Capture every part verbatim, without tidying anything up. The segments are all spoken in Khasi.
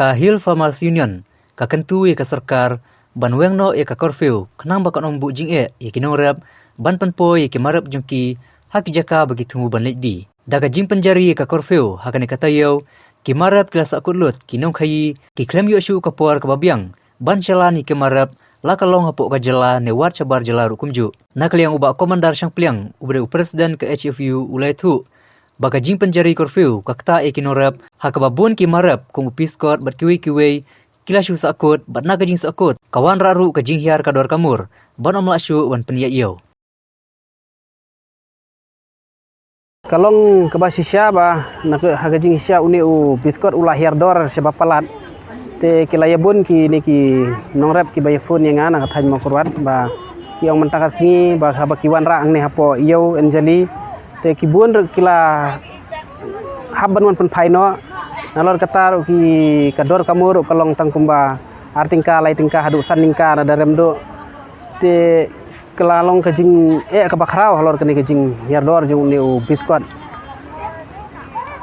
Ka Hill Farmers Union ka kyntu ïa ka sorkar ban weng noh ïa ka curfew khnang ba kan ym buh jingeh ïa ki nongrep ban pynpoi ïa ki mar rep jong ki ha ki jaka ba ki thmu ban leit die. Da ka jingpynjari ïa ka curfew ha kane ka taïew, ki mar rep ki la sahkut lut, ki nongkhaïi ki khlem ïoh shuh ka por kaba biang ban shalan ïa ki mar rep, la ka long hapoh ka jylla ne wat shabar jylla ruh kumjuh. Na ka liang u Bah Commander Shangpliang, uba dei u president ka H F U, u la ïathuh ba ka jingpynjari curfew ka ktah ïa ki nongrep, ha kaba bun ki mar rep kum u Peascot bad kiwei kiwei ki la shu sahkut, bad na ka jingsahkut ka wanrah ruh ka jinghiar ka dor ka mur ban ym lah shuh ban pynïaid ïew. Ka long kaba shisha ba na ka, ha ka jingshisha une u Peascot u la hiar dor shaba palat. Te ki la ïa bun kine ki nongrep kiba ïa phone ïa nga na ka thaiñ Mawkyrwat ba ki ong mynta ka sngi ba haba ki wanrah hangne hapoh ïew Anjali, te ki bun ruh ki la hap ban wan pynphai noh. Nalor kata ruh ki, ka dor ka mur ruh ka long tang kumba ar tyngka, lai tyngka haduh san tyngka na da rem duh. Te ka la long ka jingeh kaba khraw halor kane ka jinghiar dor jong une u Peascot.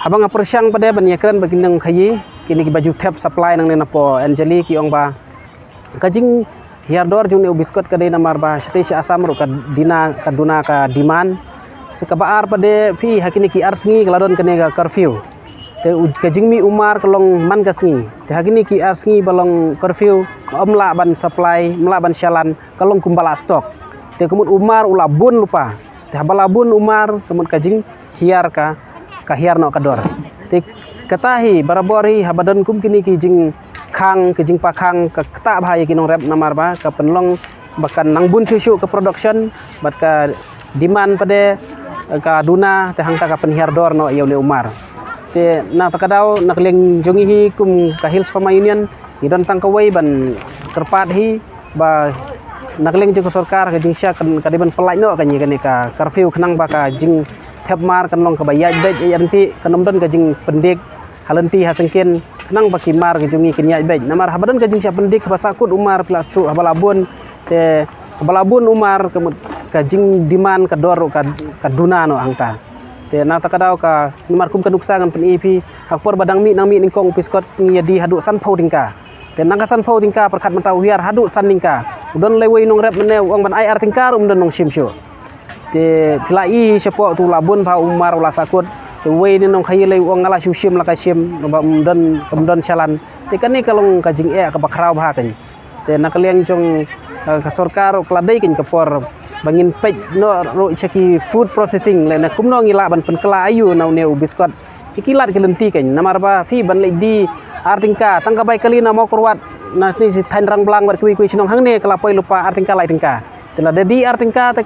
Haba nga pyrshang pat de ban ïakren bad ki nongkhaïi, kine kiba ju thep supply nangne napoh Anjali, ki ong ba ka jinghiar dor jong une u Peascot ka dei namar ba shatei sha Assam ruh ka dina, ka duna ka demand. Sa kaba ar pat de phi, ha kine ki ar sngi ka la don kane ka curfew. Te u, ka jingmih u mar ka long man ka sngi. Te ha kine ki ar sngi ba long curfew, ym lah ban supply, ym lah ban shalan, ka long kumba la stock. Te ka mut u mar u la bun lypa. Te haba la bun u mar, ka mut ka jinghiar ka, ka hiar noh ka dor. Te kata hi, barabor hi, haba don kum kine ki jingkhang, ki jingpakhang, ka ktah bha ïa ki nongrep namar ba ka pynlong ba kan nang bun shuh shuh ka production, bad ka demand pat de ka duna, te hangta ka pynhiar dor noh ïa une u mar. Te na kata ka daw, na ka liang jong ngi hi kum ka Hills Farmer Union, ngi don tang kawei ban kyrpad hi ba na ka liang jong ka sorkar, ka jingshisha kan, ka dei ban pyllait noh kane, kane ka curfew khnang ba ka jingthep mar kan long kaba ïaid beit, ïaid ryntih, kan ym don ka jingpyndik ha lynti ha syngkien, khnang ba ki mar ka jong ngi kin ïaid beit. Namar haba don ka jingshah pyndik, haba sahkut u mar phi la sngewthuh, haba la bun, te haba la bun u mar, ka mut ka jingdemand ka dor ruh ka, ka duna noh hangta. Te na kata ka daw ka, namar kum ka nuksa ngan pyni ïa phi, ha ka por ba dang mih, nang mih nyngkong u Peascot ngi ïa die haduh sanphew tyngka. Te na ka sanphew tyngka pyrkhat mynta u hiar haduh san tyngka. U don lei wei nongrep mynne u ong ban ai ar tyngka ruh ym don nongshim shuh. Te phi la i hi shapoh, te u la bun bha u mar u la sahkut. Te uwei ne nongkhaïi lei u ong nga la shu shim la ka shim, ba ym don, ym don shalan. Te kane ka long ka jingeh kaba khraw bha kane. Te na ka liang jong, eh, ka sorkar ruh ka la dei kane ka por ba ngin peit noh ruh sha ki food processing lane kumno ngi lah ban pynkylla aïu na une u Peascot. Ki, ki lad ki lynti kane, namar ba phi ban leit die ar tyngka, tang ka bai kali na Mawkyrwat, na ne shi thaiñ Rangblang bad kiwei kiwei shnong hangne ka la poi lypa ar tyngka lai tyngka. Te lada die ar tyngka te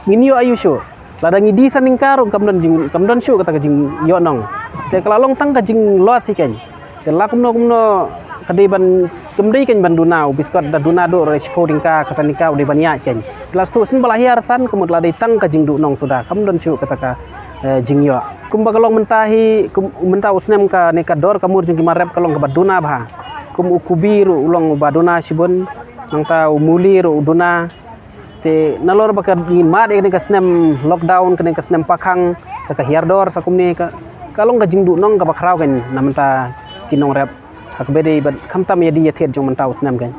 ngin ïoh aïu shuh. Lada ngi die san tyngka ruh kam don jing, kam don shuh kata ka jingïohnong. Te ka la long tang ka jingloss hi kane. Te la kumno kumno ka dei ban, kam dei kane ban duna u Peascot, da duna duh ruh shiphew tyngka, ka san tyngka u dei ban ïaid kane. Te la sngewthuh shen ba la hiar san, ka mut la dei tang ka jingduhnong suda, kam don shuh kata ka, eh, jingïoh. Kumba ka long mynta hi, kum, mynta u snem kane ka dor ka mur jong ki mar rep ka long kaba duna bha. Kum u kubi ruh u long uba duna shibun, nangta u muli ruh u duna. Te nalor ba ka ngin mad ïa kane ka snem lockdown, kane ka snem pakhang, sa ka hiar dor, sa kumne ka, ka long ka jingduhnong kaba khraw kane na mynta ki nongrep. Ha kaba dei bad khamtam ïa die ïa thied jong mynta u snem kane.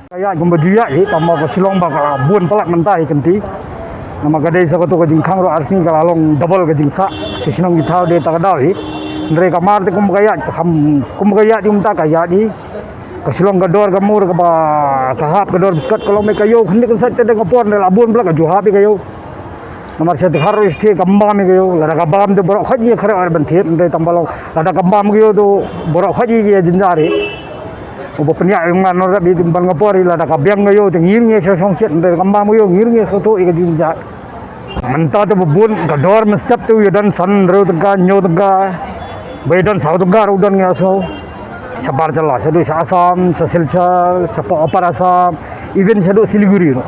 Ka ïaid kumba ju ïaid hi, tang ba ka Shillong ba ka la bun palat mynta hi kynti. Namar ka dei sa kato ka jingkhang ruh ar sngi ka la long double ka jingsah. Sha shnong ki thaw dei ta ka daw hi. Hynrei ka mar te kumba ka ïaid, ka kham, kumba ka ïaid hi mynta ka ïaid hi. Ka Shillong ka dor ka mur kaba ka hap ka dor Peascot ka long ba ka ïew khyndiat khyndiat te da ka por ne la bun bla ka ju hap ïa ka ïew. Namar sha Dkhar ruh sha te kam bam ïa ka ïew, lada ka bam te baroh khoit ïa ka khreh ban thied, hynrei tang ba long lada kam bam ïa ka ïew te baroh khoit ïa ka jynjar hi. Uba pynïaid ïa nga nongrep hi ban ka por hi, lada ka biang ka ïew te ngir ngir sha shong shet, hynrei kam bam ïa ka ïew ngir ngir sha to ïa ka jynjar. Mynta te ba bun ka dor mynstep te u ïa don san hynriew tyngka, hynñiew tyngka. Ba ïa don saw tyngka ruh don, nga sngew. Shabar jylla, shaduh sha Assam, sha Silchar, shapoh Upper Assam, even shaduh Siliguri ruh.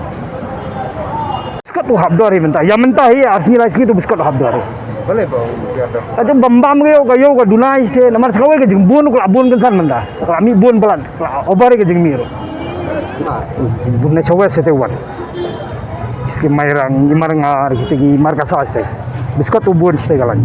Peascot u hap dor hi mynta. Ïa mynta hi ar sngi lai sngi te Peascot u hap dor hi. Balei ba u ïa dor? Ka jong bam bam ka ïew, ka ïew ka duna hi te, namar sa kawei ka jingbun ka la bun kynsan mynta. Ka la mih bun palat, ka la over hi ka jingmih ruh. Bun na shawer sa te wan. Ki Mairang, ki Marngar, kita ki Markasa shatei. Peascot u bun shatei ka lang.